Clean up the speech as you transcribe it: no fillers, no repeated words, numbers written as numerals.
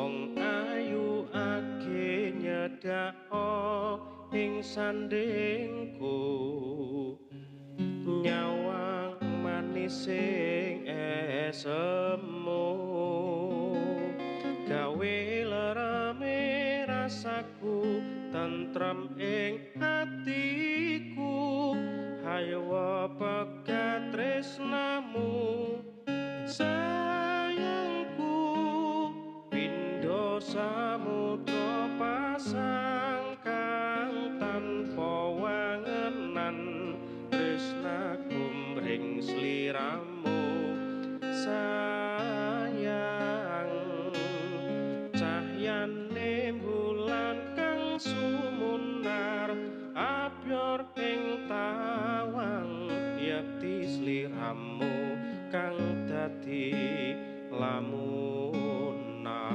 Wong ayu age nyedhako ing sandingku, nyawang manis sing esemu, gawe lereme rasaku tentrem ing atiku. Hayo pegat tresnamu sayangku, pindho samudra pasang kang tanpa wangenan, tresnaku mring sliramu sayang. Cahyane bulan kang sumunar abyor ing tawang, yekti sliramu kang dadi